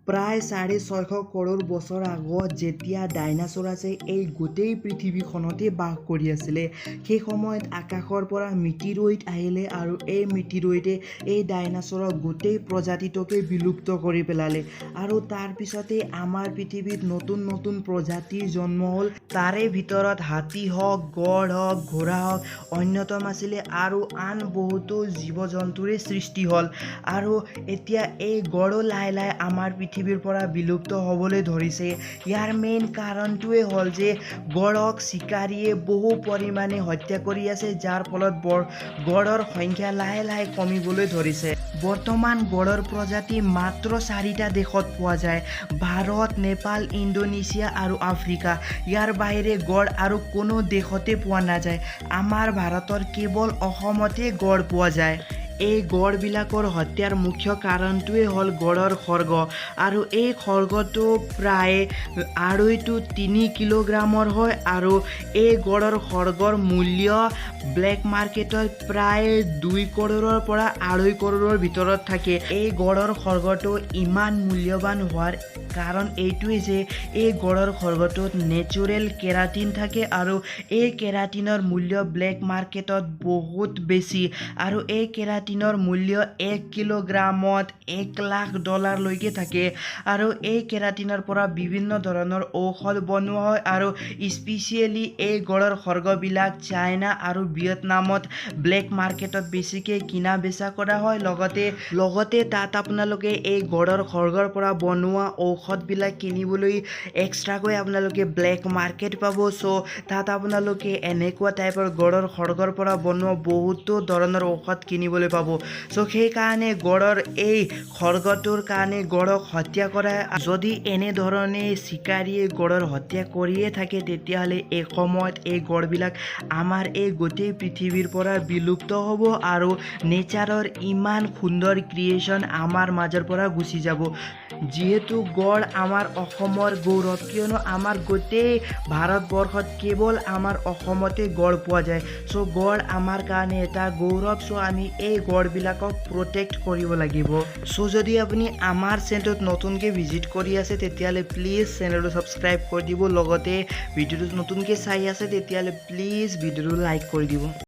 প্ৰায় 650 কৰোৰ বছৰ আগত যেতিয়া ডাইনাছৰাছে এই গোটেই পৃথিৱীখনতে বাস কৰি আছিলে, সেই সময়ত আকাশৰ পৰা মিটিৰইড আহিলে আৰু এই মিটিৰইডে এই ডাইনাছৰৰ গোটেই প্ৰজাতিটোকে বিলুপ্ত কৰি পেলালে। আৰু তাৰপিছতে আমাৰ পৃথিৱীত নতুন নতুন প্ৰজাতিৰ জন্ম হ'ল। তাৰে ভিতৰত হাতী হওক, গড় হওক, ঘোঁৰা হওক অন্যতম আছিলে আৰু আন বহুতো জীৱ জন্তুৰে সৃষ্টি হ'ল। আৰু এতিয়া এই গঁড়ো লাহে লাহে আমাৰ পৃথিৱীৰ পৰা বিলুপ্ত হ'বলৈ ধৰিছে। ইয়াৰ মেইন কাৰণটোৱে হ'ল যে গঁড়ক চিকাৰীয়ে বহু পৰিমাণে হত্যা কৰি আছে, যাৰ ফলত গঁড়ৰ সংখ্যা লাহে লাহে কমিবলৈ ধৰিছে। বৰ্তমান গঁড়ৰ প্ৰজাতি মাত্ৰ চাৰিটা দেশত পোৱা যায়: ভাৰত, নেপাল, ইণ্ডোনেছিয়া আৰু আফ্ৰিকা। ইয়াৰ বাহিৰে গঁড় আৰু কোনো দেশতে পোৱা নাযায়। আমাৰ ভাৰতৰ কেৱল অসমতে গঁড় পোৱা যায়। এই গঁড়বিলাকৰ হত্যাৰ মুখ্য কাৰণটোৱে হ'ল গঁড়ৰ খৰ্গ। আৰু এই খৰ্গটো প্ৰায় 2.5 টু 3 কিলোগ্ৰামৰ হয় আৰু এই গঁড়ৰ খৰ্গৰ মূল্য ব্লেক মাৰ্কেটত প্ৰায় 2 কৰোৰৰ পৰা 2.5 কৰোৰৰ ভিতৰত থাকে। এই গঁড়ৰ খৰ্গটো ইমান মূল্যৱান হোৱাৰ কাৰণ এইটোৱেই যে এই গঁড়ৰ খৰ্গটোত নেচাৰেল কেৰাটিন থাকে আৰু এই কেৰাটিনৰ মূল্য ব্লেক মাৰ্কেটত বহুত বেছি। আৰু এই কেৰাটিনৰ মূল্য 1 কিলোগ্ৰামত 1 লাখ ডলাৰলৈকে থাকে। আৰু এই কেৰাটিনৰ পৰা বিভিন্ন ধৰণৰ ঔষধ বনোৱা হয়। আৰু স্পেচিয়েলি এই গঁড়ৰ খৰ্গবিলাক চাইনা আৰু ভিয়েটনামত ব্লেক মাৰ্কেটত বেছিকৈ কিনা বেচা কৰা হয়। লগতে তাত আপোনালোকে এই গঁড়ৰ খৰ্গৰ পৰা বনোৱা ঔষধবিলাক কিনিবলৈ এক্সট্ৰাকৈ আপোনালোকে ব্লেক মাৰ্কেট পাব। চ' তাত আপোনালোকে এনেকুৱা টাইপৰ গঁড়ৰ খৰ্গৰ পৰা বনোৱা বহুতো ধৰণৰ ঔষধ কিনিবলৈ পাব। চ' সেইকাৰণে গঁড়ৰ এই খৰ্গটোৰ কাৰণে গঁড়ক হত্যা কৰা। যদি এনেধৰণে চিকাৰীয়ে গঁড়ৰ হত্যা কৰিয়ে থাকে, তেতিয়াহ'লে এসময়ত এই গঁড়বিলাক আমাৰ এই গোটেই পৃথিৱীৰ পৰা বিলুপ্ত হ'ব আৰু নেচাৰৰ ইমান সুন্দৰ ক্ৰিয়েশ্যন আমাৰ মাজৰ পৰা গুচি যাব। যিহেতু গঁড় আমাৰ অসমৰ গৌৰৱ, কিয়নো আমাৰ গোটেই ভাৰতবৰ্ষত কেৱল আমাৰ অসমতে গঁড় পোৱা যায়। চ' গঁড় আমাৰ কাৰণে এটা গৌৰৱ। চ' আমি এই গঁড়বিলাকক প্ৰটেক্ট কৰিব লাগিব। চ' যদি আপুনি আমাৰ চেনেলটোত নতুনকৈ ভিজিট কৰি আছে, তেতিয়াহ'লে প্লিজ চেনেলটো ছাবস্ক্ৰাইব কৰি দিব। লগতে ভিডিঅ'টো নতুনকৈ চাই আছে, তেতিয়াহ'লে প্লিজ ভিডিঅ'টো লাইক কৰি দিব।